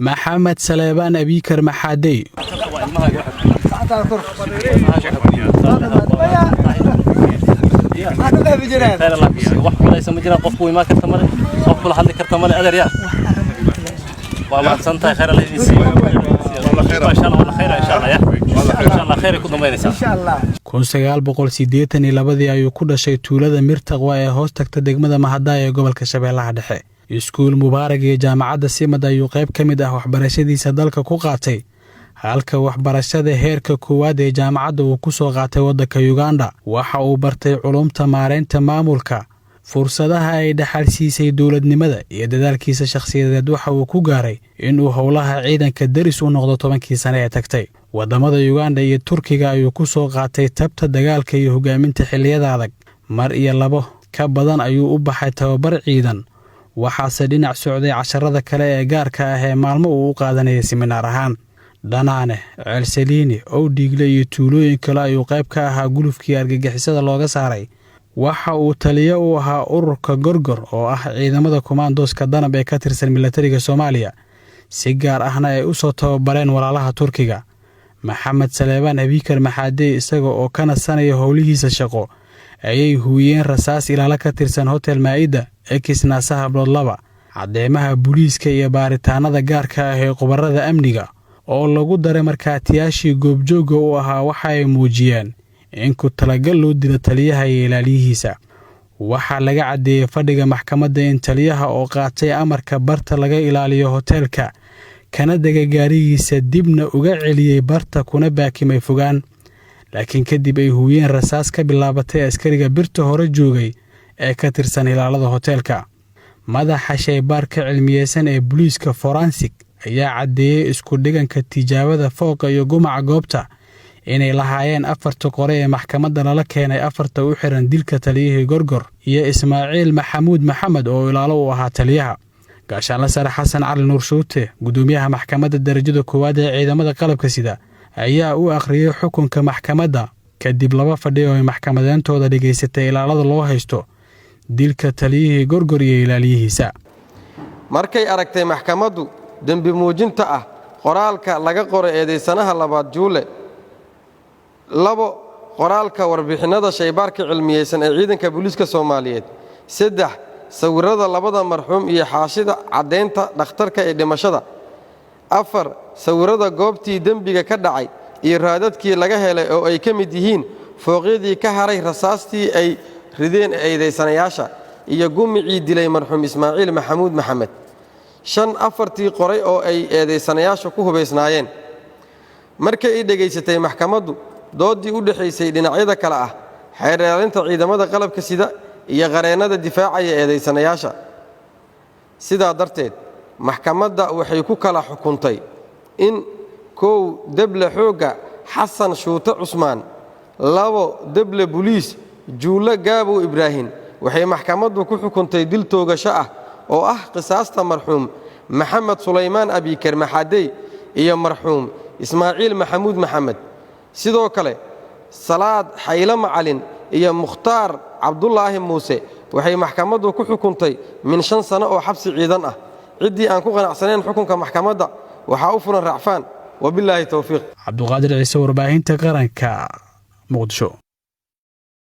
Maxamed Saleebaan Abiikar Maxaadey. Wax culaysa ma jiraan, qofku imaan karta male, qof kula hadli karta male. Adeer, yaa waa mahadsantahay, khayr Alla idin siiyo. Insha Allah wala khayr, insha Allah, ya insha Allah khayr ay ku dambaynaysaa. 1982-dii ayuu ku dhashay tuulada Mirtaqwa ee hoos tagta degmada Mahadaay ee gobolka Shabeellaha Dhexe. Iskuul Mubaarak iyo Jaamacadda Simad ayuu qayb ka mid ah waxbarashadiisa dalka ku qaatay, halka waxbarashada heerka koowaad ee jaamacadda uu ku soo qaatay waddanka Yuganda. Waxa uu bartay culumta maareynta maamulka. Fursadaha ay dhaxalsiisay dowladnimada iyo dadaalkiisa shakhsiyadeed waxa uu ku gaaray inuu howlaha ciidanka deris u noqdo 10-kii sane ee tagtay. Waddamada Yuganda iyo Turkiga ayuu ku soo qaatay tabta dagaalka iyo hogaaminta xilliyada adag. Mar iyo labo ka badan ayuu u baxay tababar ciidan, waxaase dhinac socday casharada kale ee gaarka ah ee maalmo uu u qaadanayay siminaar ahaan. Dhanaane, Ceelsaliini, Owdhiigle iyo tuulooyin kale ayuu qayb ka ahaa gulufkii argagixisada looga saaray. Waxa uu taliyo u ahaa ururka Gorgor oo ah ciidamada kumaandooska Danab ee ka tirsan milatariga Soomaaliya, si gaar ahna ay u soo tababareen walaalaha Turkiga. Maxamed Saleebaan Abiikar Maxaadey isaga oo ka nasanaya howlihiisa shaqo ayay huuyeen rasaas ilaalo ka tirsan Hotel Maa'ida ex Naasaha Blood 2. Caddeemaha booliiska iyo baaritaanada gaarka ah ee khubarada amniga oo lagu daray markhaatiyaashii goobjoogga u ahaa waxa ay muujiyeen in ku talagal loo dilo taliyaha iyo ilaaliyihiisa. Waxaa laga caddeeyey fadhiga maxkamadda in taliyaha oo qaatay amarka barta laga ilaaliyo hoteelka kana dega gaarigiisa, dibna uga celiyey barta kuna baakimay fogaan, laakiin kadib ay huuyeen rasaas ka bilaabatay askariga birta hore joogay ee ka tirsan ilaalada hoteelka. Madaxa shaybaarka cilmiyeysan ee booliiska forensic ayaa caddeeyey isku dhiganka tijaabada fooqa iyo gumaca goobta inay lahaayeen afarta qore ee maxkamadda lala keenay afarta u xiran dilka taliyihii Gorgor iyo Ismaaciil Maxamuud Maxamed oo ilaalo u ahaa taliyaha. Gaashaanla sare Xasan Cali Nuur Shuute, gudoomiyaha maxkamadda darajada koowaad ee ciidamada qalabka sida, ayaa u akhriyey xukunka maxkamadda kadib laba fadhi oo ay maxkamadeentooda dhegaysatay ilaalada loo haysto dilka taliyihii Gorgor iyo ilaaliyihiisa. Markay aragtay maxkamaddu dembi muujinta ah qoraalka laga qoray eedaysanaha labaad Juule, labo, qoraalka warbixinnada shaybaarka cilmiyeysan ee ciidanka booliiska Soomaaliyeed, saddex, sawirrada labada marxuum iyo xaashida caddaynta dhakhtarka ee dhimashada, afar, sawirrada goobtii dembiga ka dhacay iyo raadadkii laga helay oo ay ka mid yihiin fooqyadii ka haray rasaastii ay rideen eedaysanayaasha iyo gumicii dilay marxuum Ismaaciil Maxamuud Maxamed, shan, afartii qoray oo ay eedaysanayaasha ku hubaysnaayeen. Markay ay dhegaysatay maxkamaddu dooddii u dhexaysay dhinacyada kale ah xeer ilaalinta ciidamada qalabka sida iyo qareennada difaacaya eedaysanayaasha, sidaa darteed maxkamadda waxay ku kala xukuntay in: kow, deble xoogga Xasan Shuute Cusmaan; labo, deble buliis Juulle Gaabow Ibraahim. Waxay maxkamaddu ku xukuntay dil toogasho ah oo ah qisaasta marxuum Maxamed Sulaymaan Abiikar Maxadey iyo marxuum Ismaaciil Maxamuud Maxamed. Sidoo kale Salaad Xayle Macalin iyo Mukhtaar Cabdulaahi Muuse waxay maxkamaddu ku xukuntay min 5 sano oo xabsi ciidan ah. Ciddii aan ku qanacsanayn xukunka maxkamadda waxaa u furan racfaan. Wabilaahi towfiiq. Cabduqaadir Ciise, Warbaahinta Qaranka, Muqdisho.